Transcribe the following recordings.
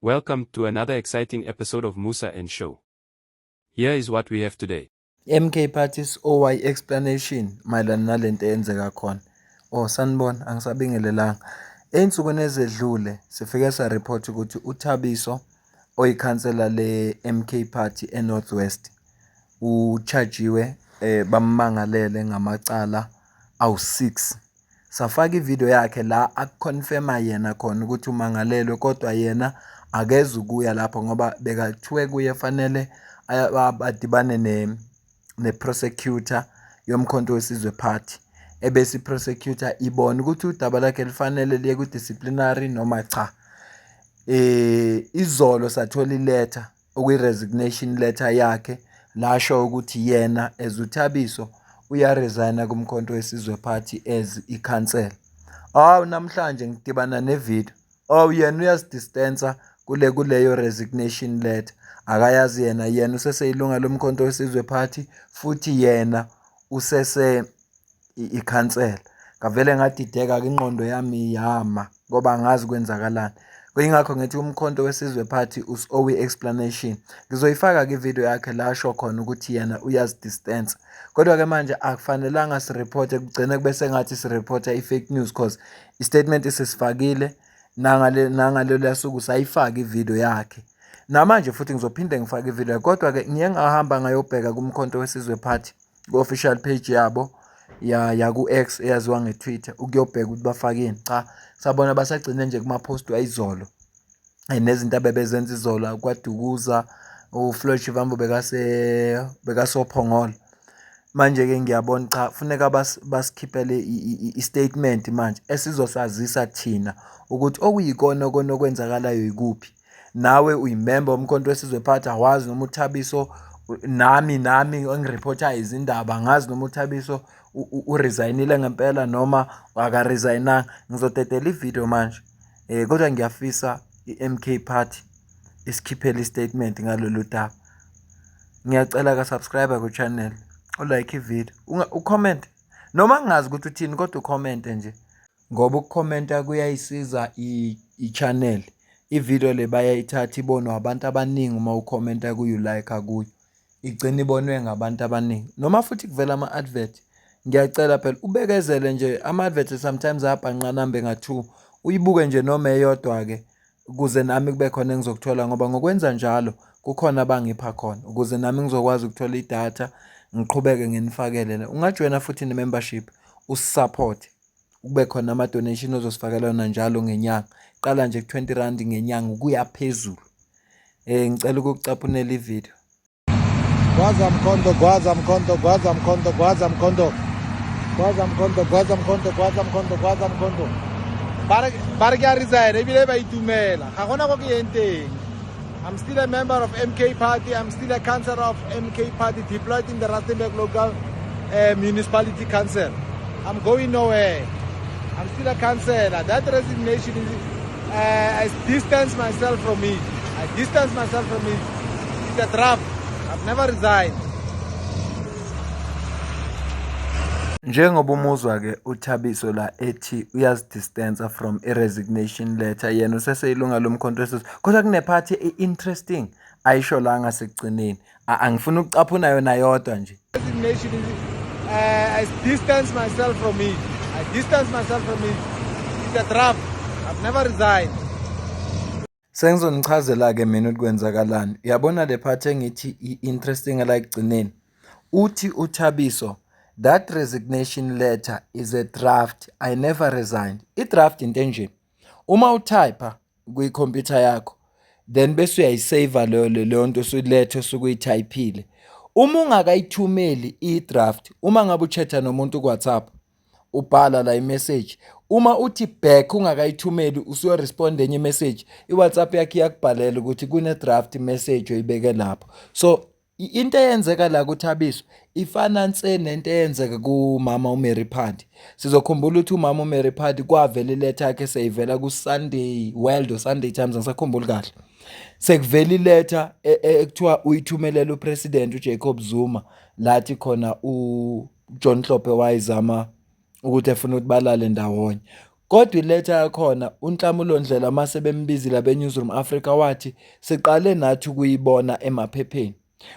Welcome to another exciting episode of Musa and Show. Here is what we have today. MK Party's OY explanation mayelana nalento eyenzeka khona. Oh sanibona angisabingelelanga. Ey'nsukwini ezedlule sifike sa-report ukuthi uThabiso oyikhansela le-MK Party eNorth West u-charge-iwe bammangalele ngamacala awu-6. Safaka ividiyo yakhe la akukhonfema yena khona ukuthi umangalelwe kodwa yena akeze ukuya lapho ngoba bekathiwe kuye fanele adibane ne-prosecutor yoMkhonto weSizwe Party. Ebese i-prosecutor ibona ukuthi udaba lakhe lifanele liye ku-disciplinary noma cha. Izolo sathola iletha okuyi-resignation letter yakhe lasho ukuthi yena as uThabiso uyaresigna kuMkhonto weSizwe Party as ikhansela. Hawu namhlanje ngidibana nevideo. Oh yena uyazidistansa kule kuleyo resignation letter. Akayazi yena yena useseyilunga loMkhonto weSizwe Party futhi yena usese ikhansela. Ngavele ngadideka-ke ingqondo yami yama ngoba angazi kwenzakalani. Kuyingakho ngithi uMkhonto weSizwe Party us-owe i-explanation. Ngizoyifaka-ke ividiyo yakhe la asho khona ukuthi yena uyazidistansa. Kodwa-ke manje akufanelanga siriphote kugcine kube sengathi siriphotha i-fake news cause i-statement sesifakile nangaloluya suku sayifaka ividiyo yakhe. Namanje futhi ngizophinde ngifake ividiyo kodwa-ke ngiye ngahamba ngayobheka kuMkhonto weSizwe Party ku-official page yabo yaku-X eyaziwa nge-Twitter ukuyobheka ukuthi bafakeni. Cha, sabona basagcine nje kuma-post ayizolo nezinto abebezenza izolo kwaDukuza uFloyd Shivambu bekase bekasoPhongolo. Manje-ke ngiyabona cha funeka basikhiphele i-statement manje esizosazisa thina ukuthi okuyikona kona okwenzakalayo yikuphi. Nawe uyimemba woMkhonto weSizwe Party awazi noma uThabiso nami engiriphotha izindaba angazi noma uThabiso uresignile ngempela noma akaresignanga. Ngizodedela ividiyo manje kodwa ngiyafisa i-M_K Party isikhiphele i-statement ngalolu daba. Ngiyacela ka-subscribe ku-channel, u-like ividiyo, u-comment noma ngingazi ukuthi uthini kodwa u-comment nje. Ngoba ukukhomenta kuyayisiza i-channel. I-video le bayayithatha ibonwe abantu abaningi uma ukhomenta kuyo u-like kuyo. Igcine ibonwe ngabantu abaningi. Noma futhi kuvela ama-advert, ngiyacela phela ubekezele nje ama-advert sometimes ayabhanqana ahambe nga-two. Uyibuke nje noma eyodwa-ke ukuze nami kube khona engizokuthola ngoba ngokwenza njalo kukhona abangipha khona ukuze nami ngizokwazi ukuthola idatha ngiqhubeke nginifakele la. Ungajoyina futhi ne-membership usisaphote kube khona ama-donation ozosifakela yona njalo ngenyanga. Qala nje ku-20 rand ngenyanga ukuya phezulu. Ngicela ukukucaphunela ividiyo. Gwaza Mkhonto, Gwaza Mkhonto, Gwaza Mkhonto, Gwaza Mkhonto. Gwaza Mkhonto, Gwaza Mkhonto, Gwaza Mkhonto, Gwaza Mkhonto. Ba re ke a resign ebile ba itumela. Ga gona ko ke yeng teng. I'm still a member of MK Party. I'm still a councillor of MK Party deployed in the Rustenburg Local Municipality Council. I'm going nowhere. I'm still a councillor. That resignation is, I distance myself from it. I distance myself from it. It's a draft. I've never resigned. Njengoba umuzwa-ke uThabiso la ethi uyazidistansa from i-resignation letter yena useseyilunga loMkhonto weSizwe kodwa kunephathi e-interesting ayisho la ngasekugcineni. Angifuni ukucaphuna yona yodwa nje. Resignation is, I distance myself from it. I distance myself from it. It's a draft. I've never resigned. Sengizonichazela-ke mina ukuthi kwenzakalani. Uyabona le part engithi i-interesting la ekugcineni. Uthi uThabiso, that resignation letter is a draft. I never resigned. I-draft into enje. Uma utype kwikhompyutha yakho then bese uyayisave leyo leyo nto osuyilethe osuke uyithayiphile. Uma ungakayithumeli i-draft, uma ngabe uchatha nomuntu ku-WhatsApp, ubhala la i-message. Uma uthi back ungakayithumeli usuyoresponda enye i-message, i-WhatsApp yakho iyakubhalela ukuthi kune-draft message oyibeke lapho. So into eyenzeka la kuThabiso ifana nse nento eyenzeka kumama uMary Phadi. Sizokhumbula ukuthi umama uMary Phadi kwavela iletha yakhe seyivela ku-Sunday World or Sunday Times angisakhumbuli kahle. Sekuvela iletha ekuthiwa uyithumelela uPresident uJacob Zuma lathi khona uJohn Hlophe wayezama ukuthi efuna ukuthi balale ndawonye. Kodwa iletha yakhona uNhlamulo Ndlela mase bembizile abe-Newsroom Africa wathi siqale nathi ukuyibona emaphepheni.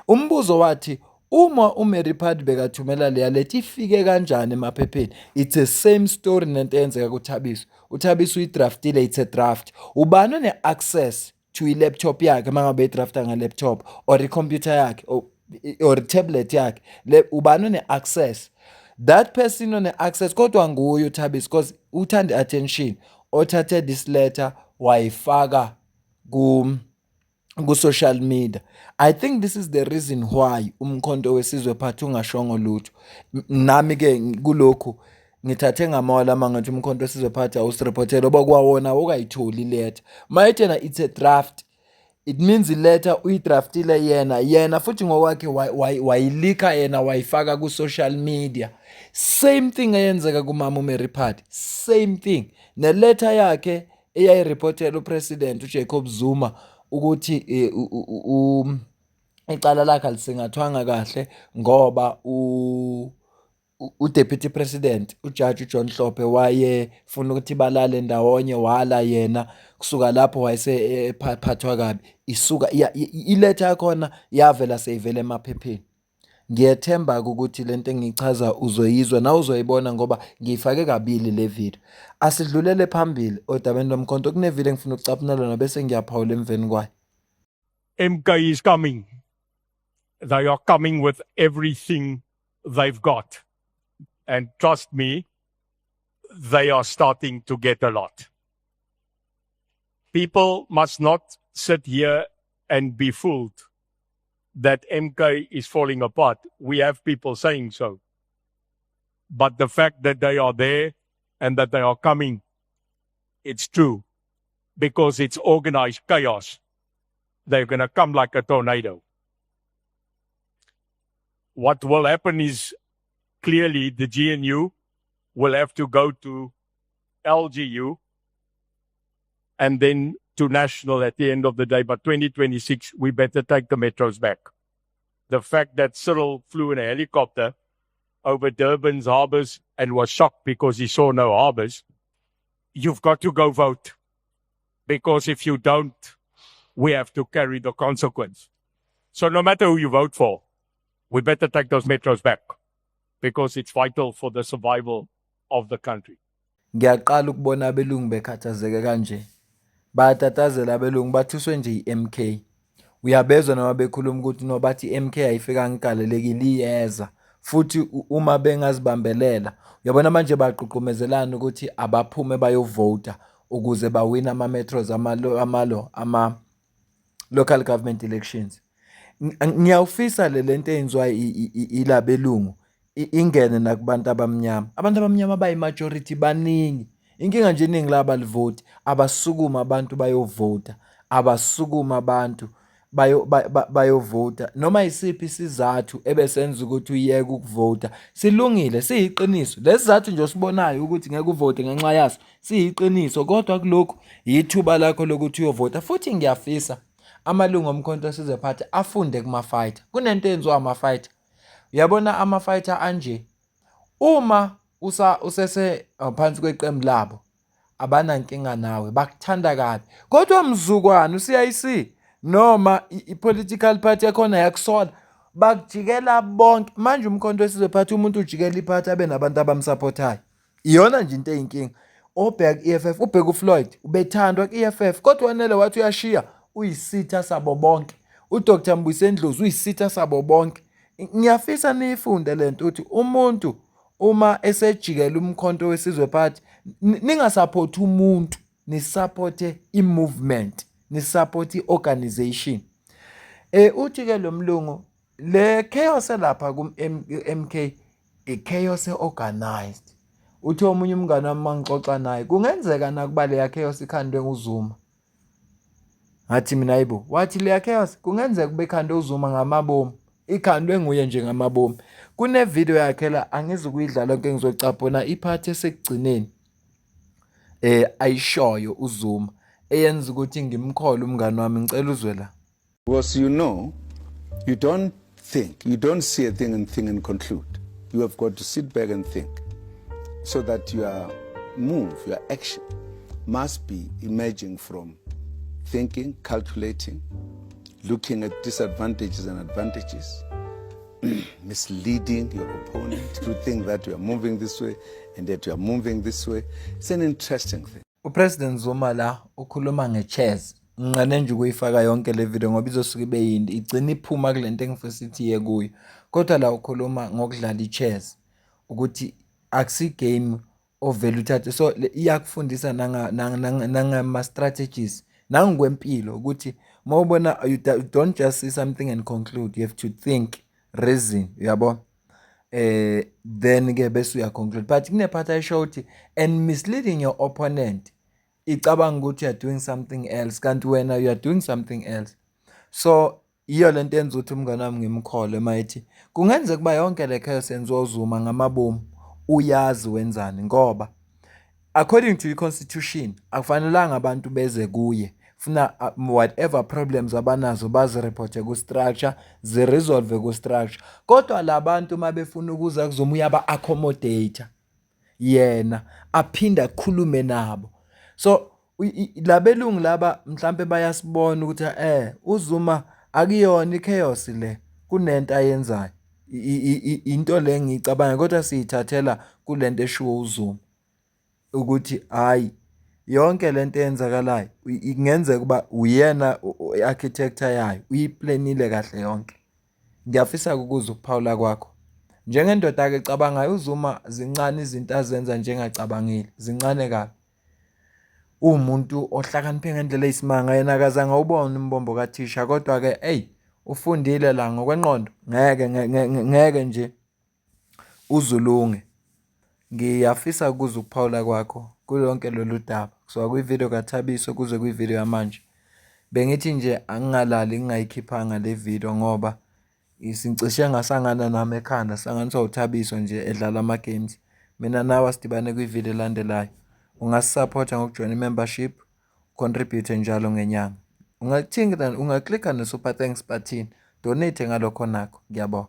Umbuzo wathi uma uMary Phadi bekathumela leya lethi ifike kanjani emaphepheni? It's the same story nento eyenzeka kuThabiso. UThabiso uyidraftile, it's a draft. Ubani one-access to i-laptop yakhe uma ngabe edrafta nge-laptop or i-computer yakhe or i-tablet yakhe? Le ubani one-access? That person one-access kodwa nguye uThabiso because uthanda i-attention, othathe this letter wayifaka ku ku-social media. I think this is the reason why uMkhonto weSizwe Party ungashongo lutho. Nami-ke kulokhu ngithathe ngamawala uma ngathi uMkhonto weSizwe Party awusirephothele oba kwawona awukayitholi iletha. Mayethi yena it's a draft, it means iletha uyidraftile yena, yena futhi ngokwakhe wayilikha yena wayifaka ku-social media. Same thing eyenzeka kumama uMary Phadi, same thing. Neletha yakhe eyayiriphothela uPresident uJacob Zuma ukuthi eh, icala lakhe alisingathwanga kahle ngoba uDeputy President uJaji uJohn Hlophe wayefuna ukuthi balale ndawonye, wala yena. Kusuka lapho wayesephathwa kabi. Isuka iletha yakhona yavela seyivela emaphepheni. Ngiyethemba-ke ukuthi lento engiyichaza uzoyizwa nawe uzoyibona ngoba ngiyifake kabili le video. Asidlulele phambili odabeni lomkhonto, kune-video engifuna ukucaphuna lona bese ngiyaphawula emveni kwayo. MK is coming. They are coming with everything they've got. And trust me, they are starting to get a lot. People must not sit here and be fooled that MK is falling apart. We have people saying so. But the fact that they are there and that they are coming, it's true. Because it's organized chaos. They're going to come like a tornado. What will happen is clearly the GNU will have to go to LGU and then to national at the end of the day. But 2026, we better take the metros back. The fact that Cyril flew in a helicopter over Durban's harbors and was shocked because he saw no harbors, you've got to go vote. Because if you don't, we have to carry the consequence. So no matter who you vote for, we better take those metros back because it's vital for the survival of the country. Ngiyaqala ukubona abelungu bekhathazeke kanje. Bayatatazela abelungu, bathuswe nje i-MK. Uyabezwa noma bekhuluma ukuthi no, bathi i-MK ayifikanga igalelekile, iyeza. Futhi uma bengazibambelela, uyabona manje bagqugqumezelana ukuthi abaphume bayovota ukuze bawine ama-metros amalo amalo ama-local government elections. Ngiyawufisa le lento eyenziwa ilabelungu ingene nakubantu abamnyama. Abantu abamnyama bayi-majority, baningi. Inkinga nje iningi labo alivoti. Abasukuma abantu bayovota, abasukuma abantu bayovota. Noma yisiphi isizathu ebesenza ukuthi uyeke ukuvota silungile, siyiqiniso. Lesi sizathu nje osibonayo ukuthi ngeke uvote ngenxa yaso siyiqiniso, kodwa kulokhu yithuba lakho lokuthi uyovota. Futhi ngiyafisa amalungu oMkhonto weSizwe Party afunde kuma-fighter. Kunento eyenziwa ama-fighter. Uyabona ama-fighter anje, uma usa usese phansi kweqembu labo abanankinga nawe, bakuthanda kabi. Kodwa mzukwana u-CIC noma i-political party yakhona yakusola, bakujikela bonke. Manje uMkhonto weSizwe Party, umuntu ujikela iphathi abe nabantu abamsapothayo. Iyona nje into eyinkinga. Obheka ku-EFF, ubheka uFloyd, ubethandwa ku-EFF, kodwa wanele wathi uyashiya, uyisitha sabo bonke. UDr Mbuyiseni Ndlozi uyisitha sabo bonke. Ngiyafisa niyifunde le nto ukuthi umuntu uma esejikela uMkhonto weSizwe Party, ningasaphothi umuntu, nisaphothe i-movement, nisaphothe i-organization. Uthi-ke lo mlungu le chaos elapha ku-MK i-chaos e-organized. Uthi omunye umngane wami mangixoxa naye, kungenzeka nakuba leya chaos ikhandwe nguZuma. Ngathi mina hayibo, wathi leya chaos kungenzeka kube ikhandwe uZuma ngamabomu. Ikhandwe nguye nje ngamabomu. Kune video yakhe la, angizukuyidlala yonke, ngizocaphuna iphathi esekugcineni ayishoyo uZuma eyenza ukuthi ngimkhole umngane wami. Ngicela uzwe la. Because you don't think, you don't see a thing and think and conclude. You have got to sit back and think so that you are move, your action, must be emerging from thinking, calculating, looking at disadvantages and advantages, misleading your opponent to think that you are moving this way and that you are moving this way. It's an interesting thing. UPresident Zuma la ukhuluma nge-chess. Nginqane nje ukuyifaka yonke le video ngoba izosuke ibe yinde, igcine iphuma kule nto engifisa ithi iye kuyo. Kodwa la ukhuluma ngokudlala i-chess ukuthi akusi-game ovele uthathe so iyakufundisa nangama-strategies nangokwempilo ukuthi uma ubona you don't just see something and conclude, you have to think, reason, uyabo? Then ke bese uya-conclude. But kune-part ayisho ukuthi and misleading your opponent, icabanga ukuthi you are doing something else kanti wena you are doing something else. So iyo lento yenza ukuthi umngane wami ngimkholwe uma ethi kungenzeka ukuba yonke le chaos yenziwa uZuma ngamabomu, uyazi wenzani ngoba according to i-constitution akufanelanga abantu beze kuye, funa whatever problems abanazo bazi-report-e ku-structure, zi-resolve ku-structure. Kodwa labantu uma befuna ukuza kuZuma uyaba-accommodate yena, aphinde akhulume nabo. So labelungu laba mhlampe bayasibona ukuthi uZuma akuyona i-chaos le, kunento ayenzayo. Into le engiyicabanga kodwa siyithathela kulento eshiwo uZuma ukuthi hhayi yonke lento eyenzakalayo kungenzeka ukuba uyena i-architect yayo, uyi-plan-ile kahle yonke. Ngiyafisa-ke ukuzwa ukuphawula kwakho. Njengendoda-ke ecabangayo uZuma zincane izinto azenza njengacabangile, zincane kabi. Uwumuntu ohlakaniphe ngendlela eyisimanga, yena akazange awubone umbombo kathisha kodwa-ke eyi ufundile la ngokwengqondo ngeke ngeke nje uze ulunge. Ngiyafisa ukuzwa ukuphawula kwakho kulo lonke lolu daba kusuka kwividiyo kaThabiso kuze kwividiyo yamanje. Bengithi nje angingalali ngingayikhiphanga le video ngoba ngicishe ngasangana nami ekhanda, sanganiswa uThabiso nje edlala ama-games. Mina nawe asidibane kwividiyo elandelayo. Ungasisaphotha ngokujoyina i-membership, u-contribute njalo ngenyanga. Ungaklikha ne-super thanks button, donate ngalokho onakho. Ngiyabonga.